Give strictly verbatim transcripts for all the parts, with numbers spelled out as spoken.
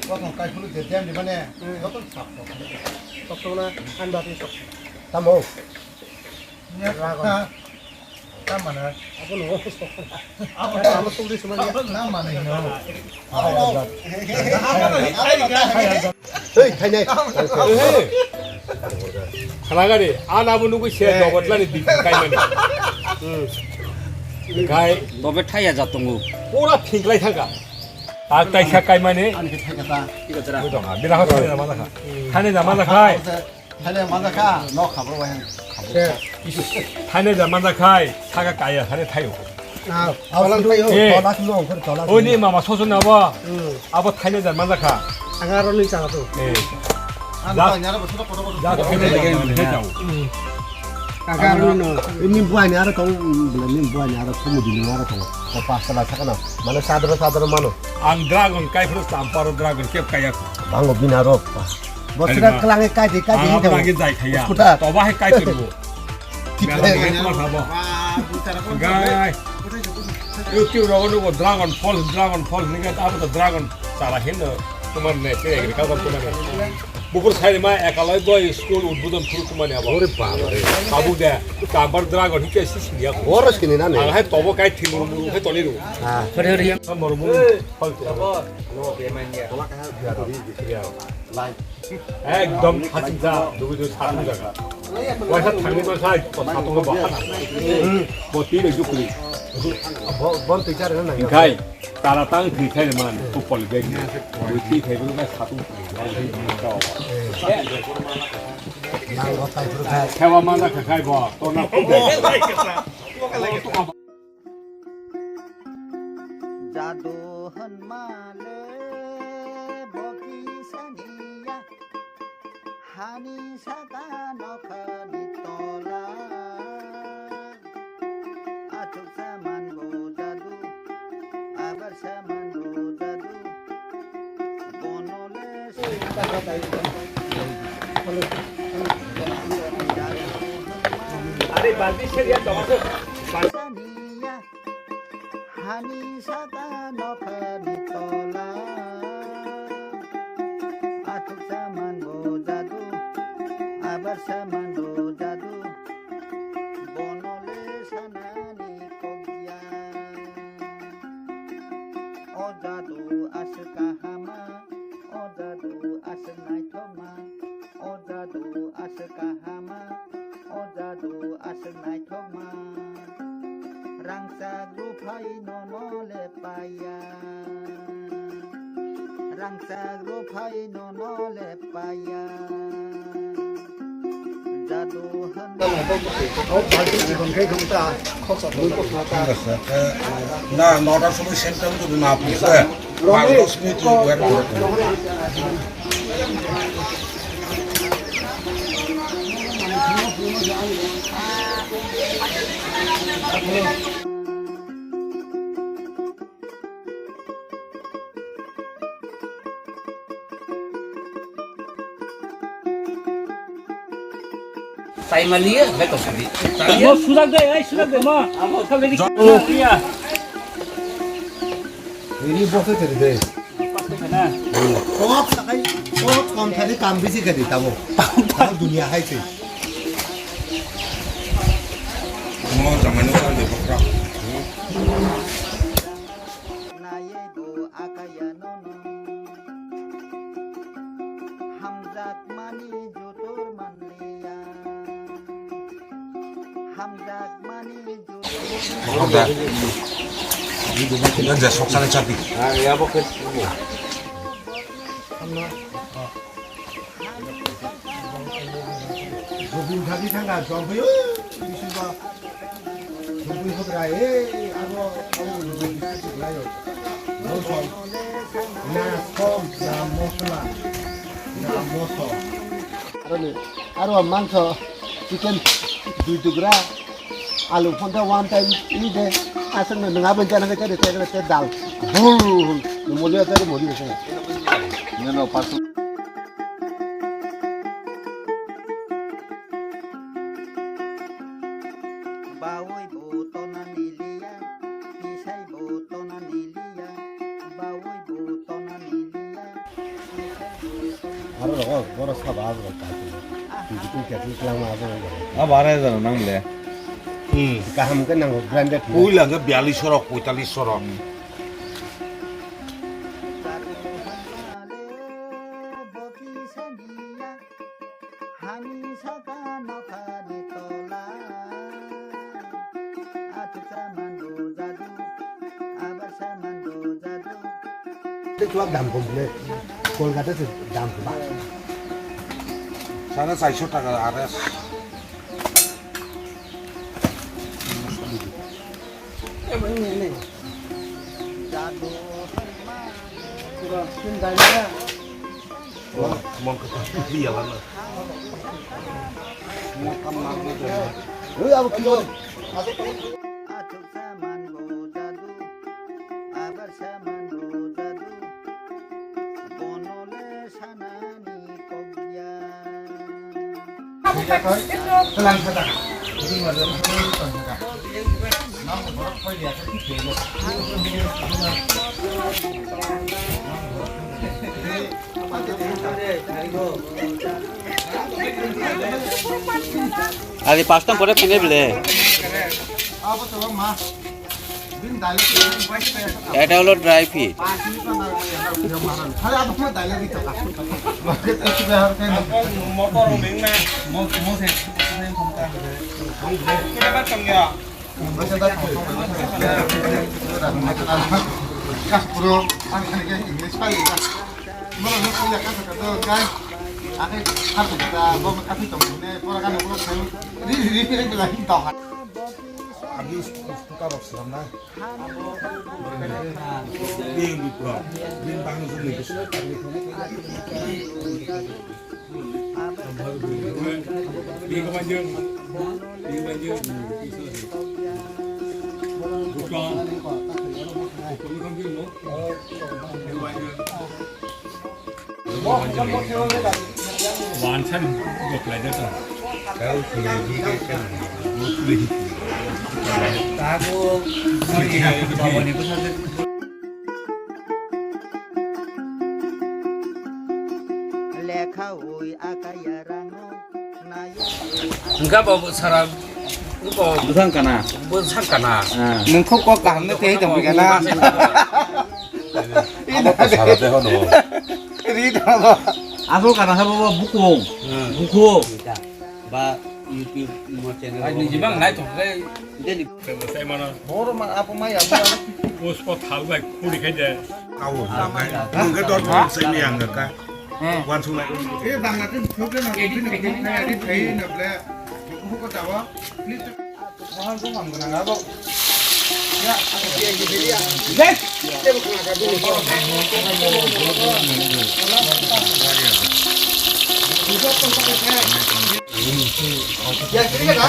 Kothom kaiphuru je jam di mane, hmm, joto sap kok. Sok sok na, an ba ti sok. Tamo. Nya, dragon. Tamana. Abo no sok. Abo, abo sok di sumani. Tamana hino. Abo. Hei, thainai. Khalagari, an abo nugui se dogotlani di kaimani. Hmm. Gai. Tobe thaiya jatungu. Pura thinglai thangka. Ak taisa kaimani. Ani ke thaika ta. Bira hos thani jama jakha. Thani jama jakhai. Thani jama jakha. No khabro wayan. Thani jama jakhai. Saka kaya thani thayo. Ah, awalan thayo. Eh. Tola sino ongkor tola. Oni mama soso na ba. Hmm. Abo thani jama jakha. Angaro ni changa to. Eh. Ang Ja- ba nyara bothoro kotor kotor. Ja thani jama jakha. Hmm. Kaka ano no. Ini buai ni aro tong, ini buai ni aro kamu di ni aro tong. Ko pas kala sakana. Mana sadar sadar mano. Ang dragon kai phuru tamparo dragon kep kaya ko. Bango bina rok. Bosra kelange kai di kai di. Ang lagi jai khaya. Kuta. Toba hai kai turbo. Mela ni kuma sabo. Gai. YouTube rogo nugo dragon fall, dragon fall ni gat abo dragon sara hin. Kuma ne te agriculture kuma ne. Bukur sai ma ekalai boy school udbodon phuru kuma ne abo. Ore baba re. Tabuk de, tambar dragon hike si sini ako. Boros kini na ne. Ang hai tobo kai thimur muru hai toli ru. Ha. Hore hore. Muru muru. Ekdom haching sa, dugu dugu satung jaga. Waisa thangni ma sai, satung ba. Boti le jukli. Bon teacher na. Kai. Tara tang thwi khai man, football bag ni. Bui thwi khai bui na khatu. Mango kai phuru khai. Khewa mana kha khai bo, to na. Jadu hwnma le bo kisaniya. Hani saka nokhani tola, athuk saman bo jadu, abar saman bo jadu, bonole. Are balti se ya tomaso. Saniya. Hani saka nokhani tola, athuk saman bo jadu, abar saman bo jadu, bonole sanani kokya. O jadu aswk kahama, o jadu aswk naithokma, o jadu aswk kahama, o jadu aswk naithokma. Rangchak ruphai nono le paiya. Rangchak ruphai nono le paiya. Jadu hwn. Na, notar somoi center to na pisa. Pas dos minute wait koro. Taimaliya, beto sudi. Mo sudak de, ai sudak de mo. Amo sabedi. Iya. Ini bosai tadi de. Kot sakai, kot kom tadi kam bisi kadi tabo. Tabo dunia hai sih. Mo zaman itu kan depokra. Naibo akaya nono. Hamjakmani jotor manliya. Hamjakmani jotor. Mohon da. Ini dia sok sana capi. Ah, ya, bokit. Gobin thagi thanga jompai o, bisi ba jompai hogra e, aro aro jompai bisi lai o. Mosom, na som, na mosla, na mosom. Aro ni, aro mangso, chicken, dui tugra. Alu phonta one time i de, aswk no nang aboni jana khe tei tei tei dal. Bul, no moli tei moli se. Nino pasu. Bawi bo tona niliya, isai bo tona niliya, bawi bo tona niliya. Aro rogo, boro saba abo rok kaisa. Tiki tiki kaisa tlang ma abo rok. Abo arai hajar nang le. Hmm. Kaham ke nango branded. Puila ke biyallis sorok, poitalis sorok. Hani saka nokhani tola, achucha mando jadu, abarsa mando jadu. Tei chuwak dam kom le, Kolkata se dam kwbang. Sare chairso taka ares. Ari pasta pore pene bile. এটা হলো dry fish. Bini bupra, bini bangni jumni bwswk. Bini khe manjak, bini manjak, bupra, buprani khe manjak no, bini manjak. Wansan goklai jata. Kau sini di ke kan. Tago, mori, babani ko sate. Lekha ui akaya rango. Hingkha bo sara, bo bwsang kana. Bwsang kana. Ah. Nwng kok kok kaham no tei tong kana. Abo to sara de hono. Ri da ba. Asol kana sabo bo bukung. Hmm. Bukung. Ba YouTube mo channel. Ai ni jibang nai to kai. Deni. Sai mana. Boro ma apo mai apo. Usko thal bai khuri khai de. Kau. Nungke dor thal sai ni ang ka. Hmm. Wan sunai. Eh, Bangladesh problem na. Edit khai, edit khai na ble. Buku ko tawa. Please. Mohon ko ham guna ngabo. Ya. Yes. Ya, sini ka?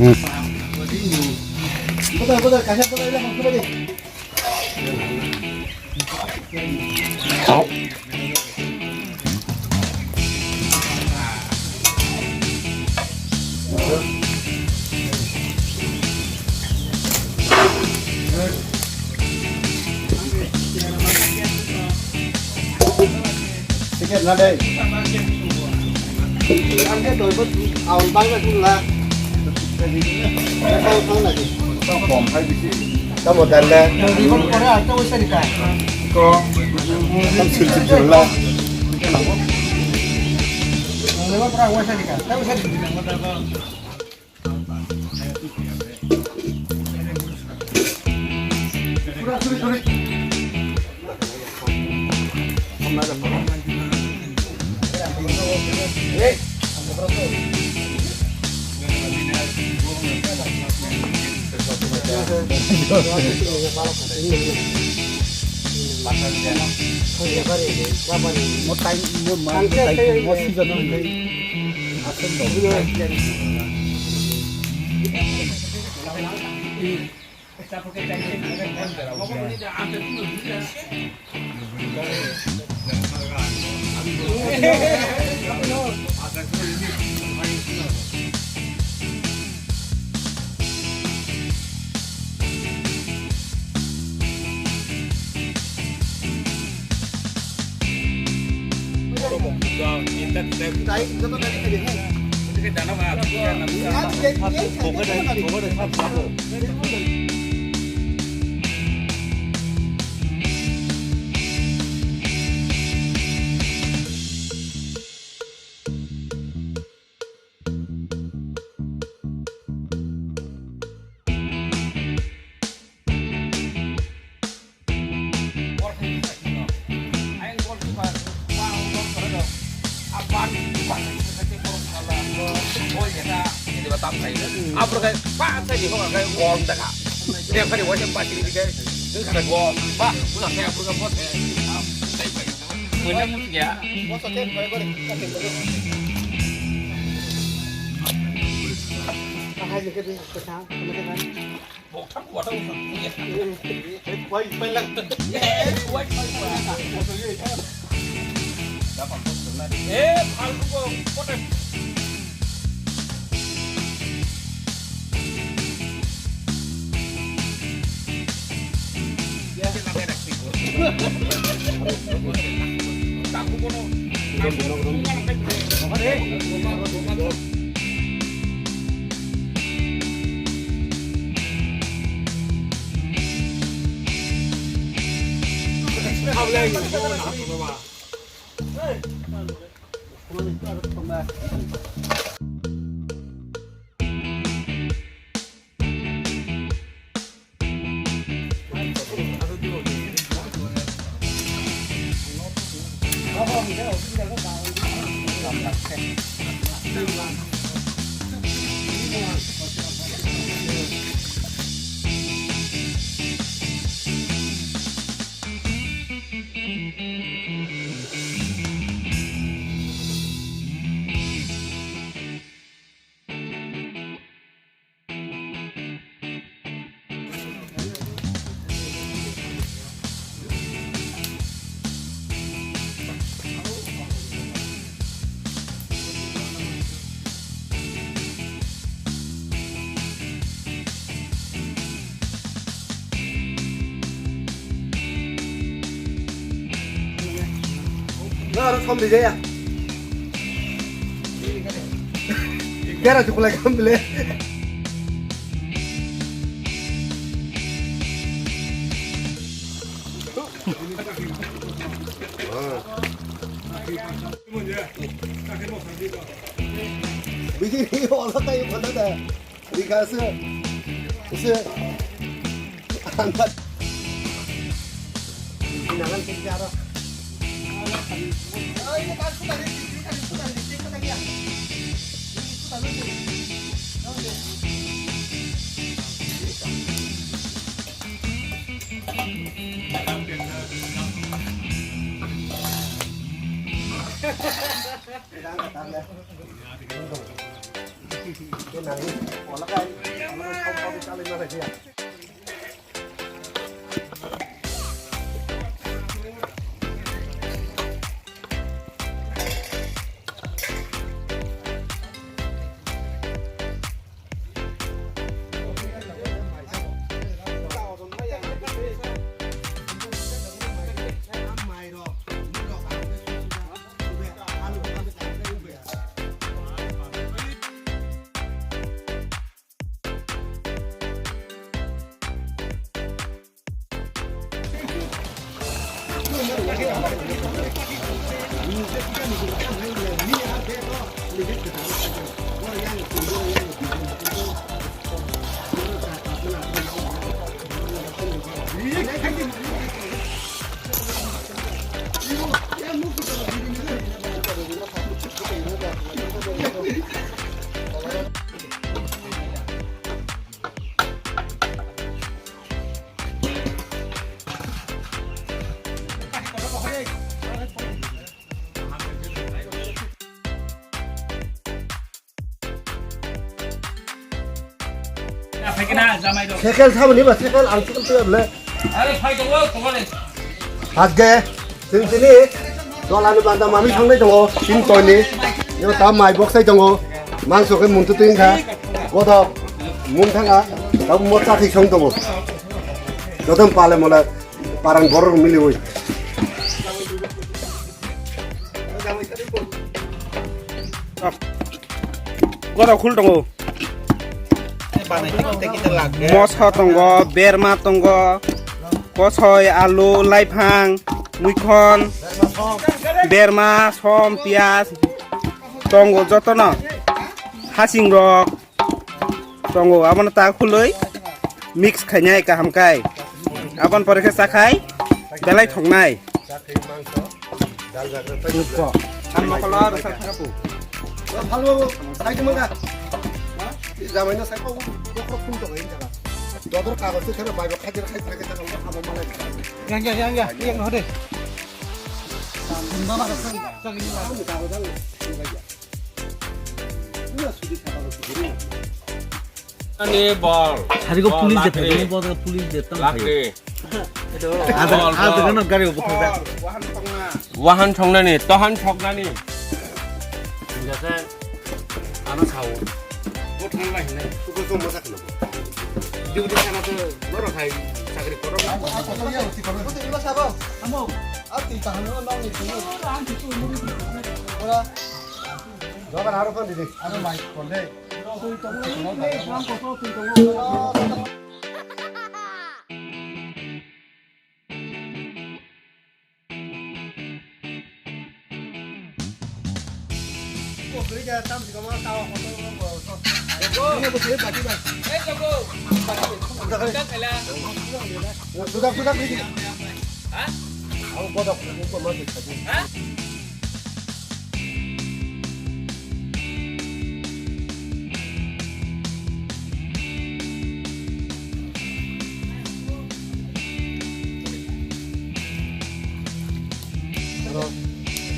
Hmm. Ticket na dai. Ang ke doi bot aul bang na kun la. Tamo dan le. Ko. Tam sil sil sil la. Mo time, mo ma, mo time, mo season no hinwi aswk dong. Naro som di jaya. Kera chukulai kam bile. Bisi ni ola tayo kono da. Dikha ase. Ase. Anbat. Cycle thamani ba cycle ang cycle tuya bole. Hajge, chwng tini dolani banda manwi songnai tongo, tin toini. Yo ta mai boksai tongo, mangso khe muntu twi wngkha, godok, mung thanga, ta mo chathi song tongo. Jotom pale mole, parang borok miliwi. Godok khul tongo. Moso tongo, berma tongo, kosoi, alu, laiphang, muikhon, berma, som, piyaj tongo jotono. Hasing rok tongo, abono ta khuloi mix khainai kaham kai. Aboni pore khe chakhai belai thoknai. Dodor kagos se thero bai bai khadir khai khai thero abo malai. Yang, yang, yang, yang, yang, hode. Mama, sang, sang, ini lah. Ani bol. Hari ko bol police lakri. Detha, bol police detha. Lakri. Ada, bol, ada bol. Kan gari ko thang. Wahan thongnani, tohan thoknani. Jasa, ano sao. Ko thang lai ne. Ko ko masa ko. Duty thana to boro khai chakri koro. Amo, ati tahano nong ni. Ora. Jogan aro kon didi. Ano mai kon de.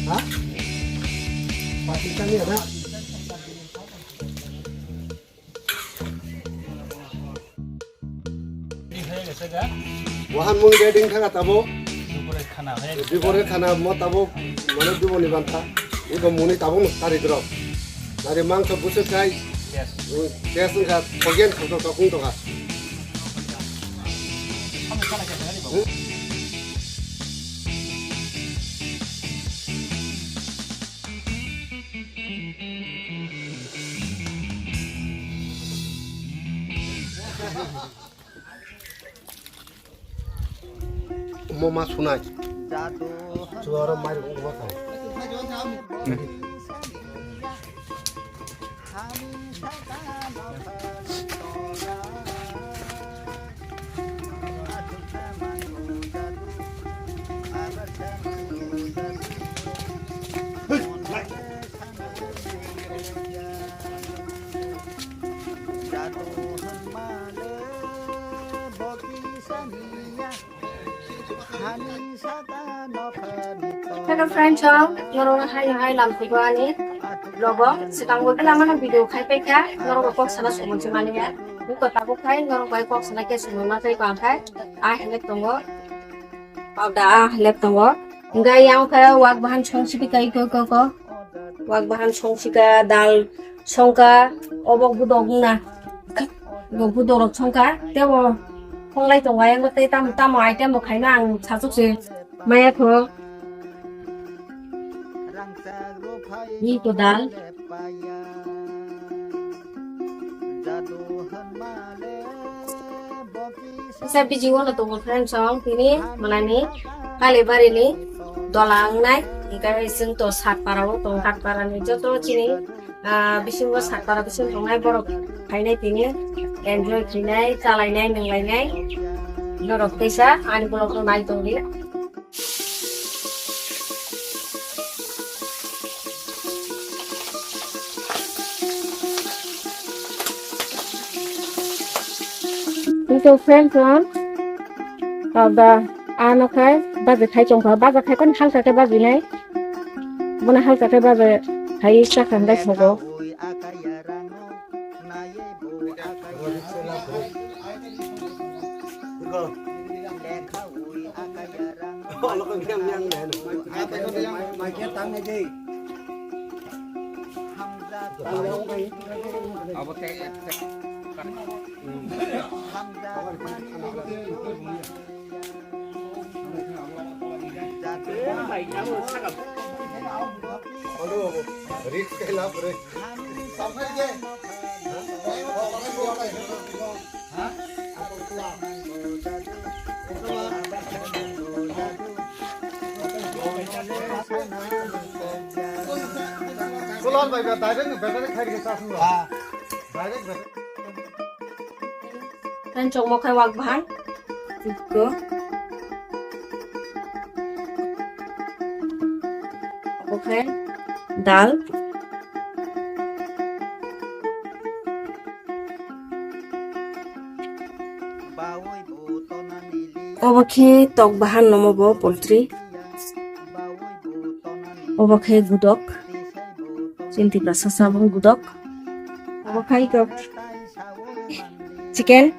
Ha? Pakistan ni na? Wahan mung de ding thanga tabo. Dubore khana hai. Dubore khana mo tabo. Mane duboni bantha. Ibo muni tabo no tari drop. Nari mangso busu kai. Yes. Yes nga kogen khuto tokung toka. Omo ma sunai. Chuaro mai rok ma kha. Hello friends, song norok hai hai lam kugo ani logo sikang bo kila mano video khai pai kha norok kok sana sumon si mani ya. Buko tabuk khai norok bai kok sana ke sumon ma khai bang khai. Ah, helek tongo. Pawda ah, helek tongo. Enggak yang khe wak bahan song sidi kai ko ko ko. Wak bahan song sika dal songka obo budok na. Bo budok rok songka tebo honglai tongo yang tei tam tamo item bo khaina ang sachuk se maya kho. Ni ko dal. Kisa biji wano tongo friends song tini manani Kalibari ni dola wngnai. Hingke chwng to Satpara o tongo, Satpara ni joto chini, ah, bisingo Satpara bising tongnai borok phainai tini enjoy khainai, chalainai, nunglainai. Norok teisa ani borok no nai tongdi. Ito friends on, ada ano khai baje khai chong kha, baje khai kon halka khe baje nai, bona halka khe baje khai chakhan dai thogo. Abo te, te. Solar bai ba direct battery khai ri sa sung. Direct battery. Kan chokmo khai wak bahan. Iko. Obo khai dal. Obo khe tok bahan nomo bo poultry. Obo khe gudok. Chini Tiprasa sabo gudok. Obo khai tok. Chicken.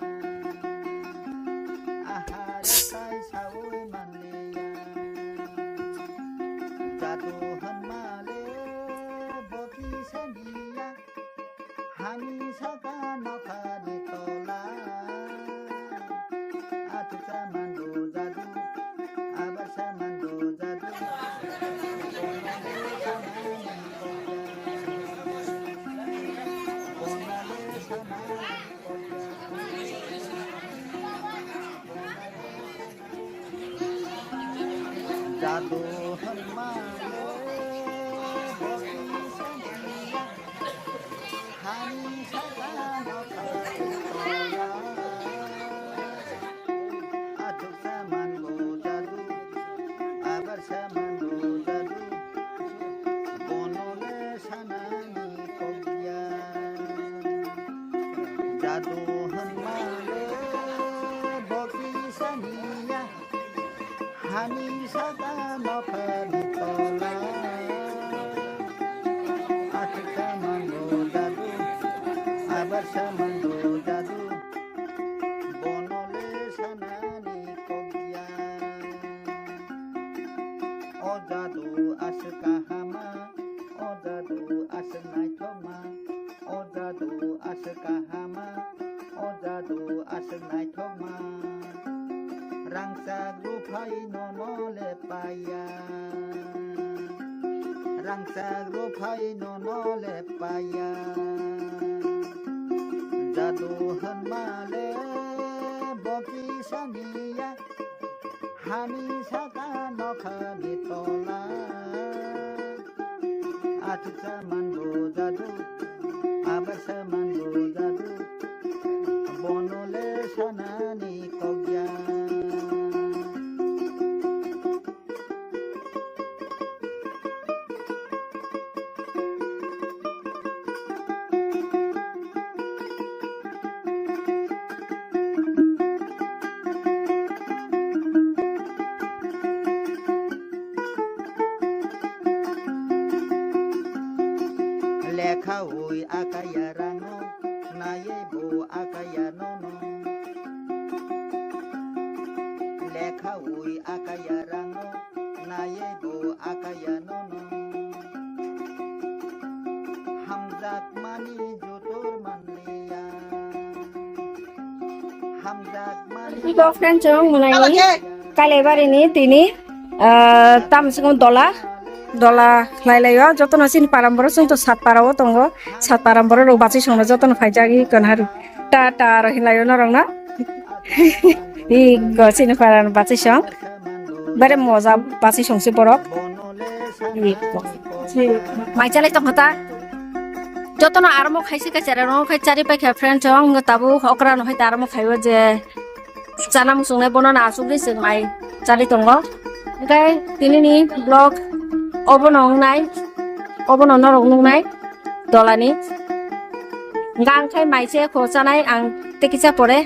Jadu hwnma le bokhi saniya, hani sakano khaikhoya. Athuk saman bo jadu, abar saman bo jadu, bono le sanani kokya. Jadu hwnma le bokhi saniya, hani saka nokhani tola. Athuk saman bo jadu, abar saman bo jadu, bono le sanani kokya. O jadu aswk kahama, o jadu aswk naithokma, o jadu aswk kahama, o jadu aswk naithokma. Rangchak ruphai nono le paiya, rangchak ruphai nono le paiya. Jadu hwnma le bokhi saniya, hani saka nokhani tola. Athuk saman bo jadu, abar saman bo jadu, bono le sanani kokya. Lekhawi akaya rango, nayebo akaya nono. Lekhawi akaya rango, nayebo akaya nono. Hamjakmani jotor manliya. Hamjakmani. Ito friend chong munai ni Kalaibari ni tini, ah, tam sung dola, dola khlai lai o, joto no chini param borok chwng to sat para o tongo, sat param borok rok bachai song no joto no phai jak i kon haru. Ta ta aro hinlai o norok no. I go chini paran bachai song. Bare moja bachai song se borok. I go. Mai chalai tong kha ta. Joto no aramo khai se ka chara no khai chari pai kha friend chong tabuk okra no hai ta aramo khai o je. Chana muchungnai bono no asugwi chwng mai chali tongo. Hwnkhe tinini vlog obono wngnai, obono norok nuknai dolani. Hwnkhe ang khai mai se kho chanai ang tei kisa pore.